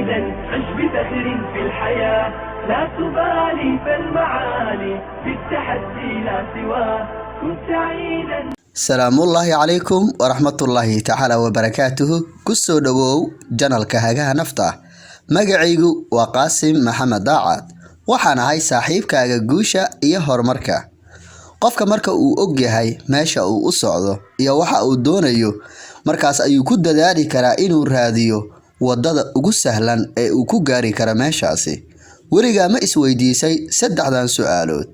سعيدا، عش بفخر في الحياة، لا تبالي فالمعالي بالتحدي لا سواه، كن سعيدا. Salaamullaahi calaykum waraxmatullaahi tacaala wabarakaatuhu. Kusoo dhowow channelka Hagaha Nafta. Magacaygu waa Qaasim Maxamed Daacad. Waxaan ahay saaxiibkaaga guusha iyo horumarka. Qofka marka uu og yahay meesha uu u socdo iyo waxa uu doonayo, markaas ayuu ku dadaali karaa inuu raadiyo wadada ugu sahlan ee uu ku gaari karo meeshaasi. Weligaa ma isweydiisay saddexdan su'aalood?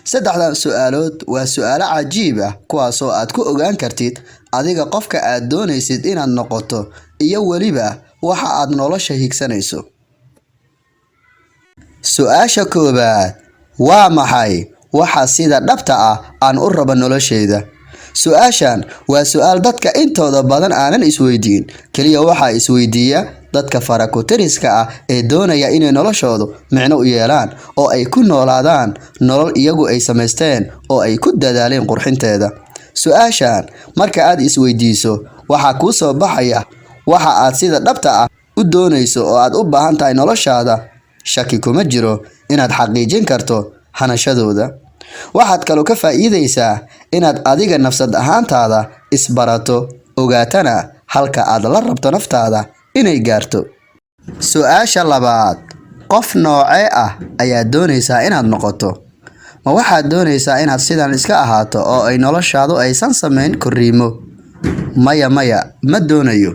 Saddexdan su'aalood waa su'aalo cajiib ah, kuwaasoo aad ku ogaan kartid adiga qofka aad doonaysid inaad noqoto iyo weliba waxa aad nolosha higsanayso. Su-aasha koowaad: waa maxay waxa sida dhabta ah aan u rabo nolosheyda? Su-aashan waa su-aal dadka intooda badan aanan isweydiin. Kaliya waxaa isweydiiya dadka farakutiriska ah ee doonaya inay noloshoodu micno u yeelaan oo ay ku noolaadaan nolol iyagu ay samaysteen oo ay ku dadaaleen qurxinteeda. Su-aashan marka aad isweydiiso, waxaa kuu soo baxaya waxa aad sida dhabta ah u doonayso oo aad u baahan tahay noloshaada. Shaki kuma jiro inaad xaqiijin karto hanashadooda. Waxaad kaloo ka faa'iidaysaa inaad adiga nafsad ahaantaada isbarato, ogaatana halka aad la rabto naftaada inay gaarto. Su-aasha labaad: qof noocee ah ayaad doonaysaa inaad noqoto? Ma waxaad doonaysaa inaad sidan iska ahaato oo ay noloshaadu aysan samayn korriimo? Maya, maya, ma doonayo.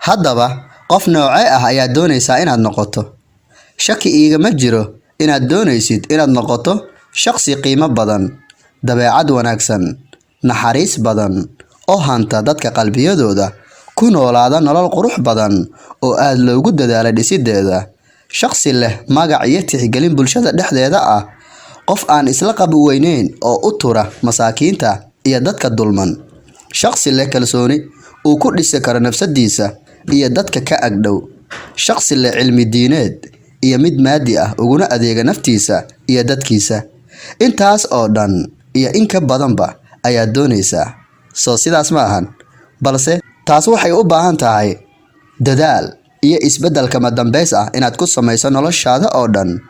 Haddaba, qof noocee ah ayaad doonaysaa inaad noqoto? Shaki iigama jiro inaad doonaysid inaad noqoto shaqsi qiimo badan, dabeecad wanaagsan, naxariis badan, oo hanta dadka qalbiyadooda, ku noolaada nolol qurux badan oo aad loogu dadaalay dhisideeda, shaqsi leh magac iyo tixgelin bulshada dhexdeeda ah, qof aan isla qab weyneyn oo u tura masaakiinta iyo dadka dulman, shaqsi leh kalsooni uu ku dhisi karo nafsadiisa iyo dadka ka agdhow, shaqsi leh cilmi diineed iyo mid maadi ah, uguna adeega naftiisa iyo dadkiisa. Intaas oo dhan iyo in ka badanba ayaad doonaysaa, soo sidaas ma ahan? Balse taas waxay u baahan tahay dadaal iyo isbeddel kama dambays ah inaad ku samayso noloshaada oo dhan.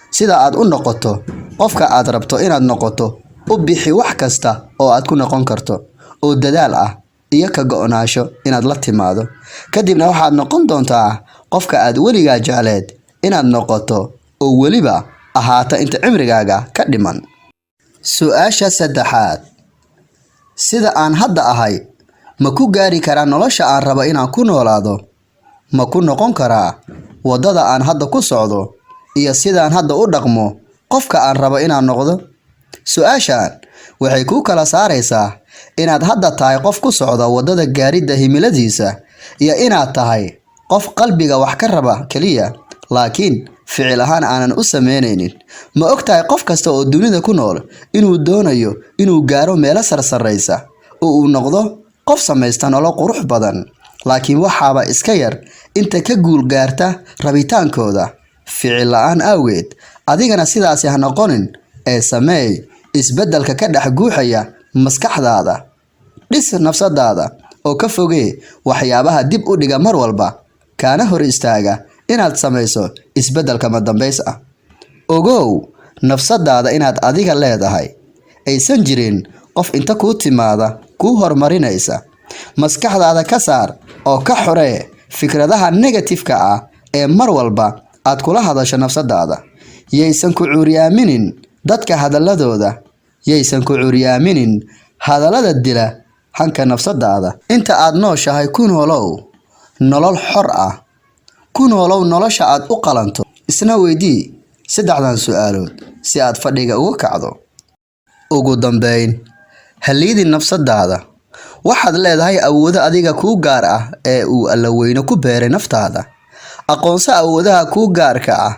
Sida aad u noqoto qofka aad rabto inaad noqoto, u bixi wax kasta oo aad ku noqon karto oo dadaal ah iyo ka go'naansho inaad la timaado. Kadibna waxaad noqon doontaa qofka aad weligaa jecleed inaad noqoto oo weliba ahaata inta cimrigaaga ka dhiman. Su-aasha saddexaad: sida aan hadda ahay ma ku gaari karaa nolosha aan rabo inaan ku noolaado? Ma ku noqon karaa waddada aan hadda ku socdo iyo sidaan hadda u dhaqmo qofka aan rabo inaan noqdo? Su-aashan waxay kuu kala saaraysaa inaad hadda tahay qof ku socda waddada gaaridda himiladiisa iyo inaad tahay qof qalbiga wax ka raba keliya, laakiin ficil ahaan aanan u sameynaynin. Ma og tahay qof kasta oo dunida ku nool inuu doonayo inuu gaaro meelo sarsaraysa oo uu noqdo qof samaysta nolol qurux badan? Laakiin waxaaba iska yar inta ka guul gaarta rabitaankooda ficil la'aan awgeed. Adigana sidaasi ha noqonin ee sameey isbeddelka ka dhex guuxaya maskaxdaada. Dhis nafsadaada oo ka fogee waxyaabaha dib u dhiga mar walba kaana hor istaaga inaad samayso isbeddel kama dambays ah. Ogow nafsadaada inaad adiga leedahay, aysan jirin qof inta kuu timaada kuu horumarinaysa. Maskaxdaada ka saar oo ka xoree fikradaha negative-ka ah ee mar walba aad kula hadasho nafsadaada. Yaysan ku curyaaminin dadka hadaladooda, yaysan ku curyaaminin hadallada dila hanka nafsadaada. Inta aad nooshahay, ku noolow nolol xor ah, ku noolow nolosha aad u qalanto. Isna weydii saddexdan su'aalood si aad fadhiga uga kacdo. Ugu dambeyn, ha liidin nafsadaada. Waxaad leedahay awoodo adiga kuu gaar ah ee uu Alla weyne ku beeray naftaada. Aqoonso awoodaha kuu gaarka ah.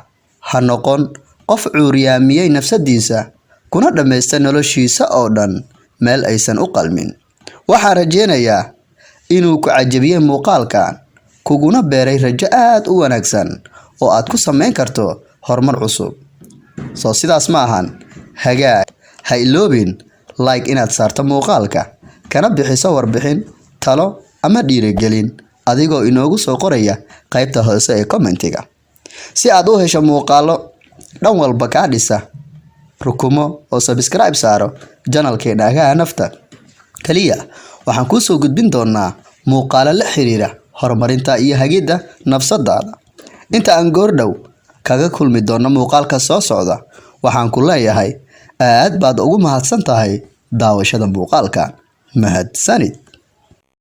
Ha noqon qof cuuryaamiyey nafsadiisa kuna dhammaysta noloshiisa oo dhan meel aysan u qalmin. Waxaan rajeynayaa inuu ku cajabiyey muuqaalkan, kuguna beeray rajo aad u wanaagsan oo aad ku samayn karto horumar cusub. Soo sidaas ma ahan? Hagaag, ha iloobin like inaad saarto muuqaalka, kana bixiso warbixin, talo ama dhiirigelin. adigoo inoogu soo qoraya qaybta hoose ee commentiga. Si aad u hesho muuqaalo dhan walba kaa dhisa, rukumo oo subscribe saaro channelkeena Hagaha Nafta. Kaliya waxaan kuu soo gudbin doonaa muuqaalo la xiriira horumarinta iyo hagidda nafsadaada. Inta aan goordhow kaga kulmi doono muuqaalka soo socda, waxaan ku leeyahay aad baad ugu mahadsan tahay daawashada muuqaalkan. Mahadsanid.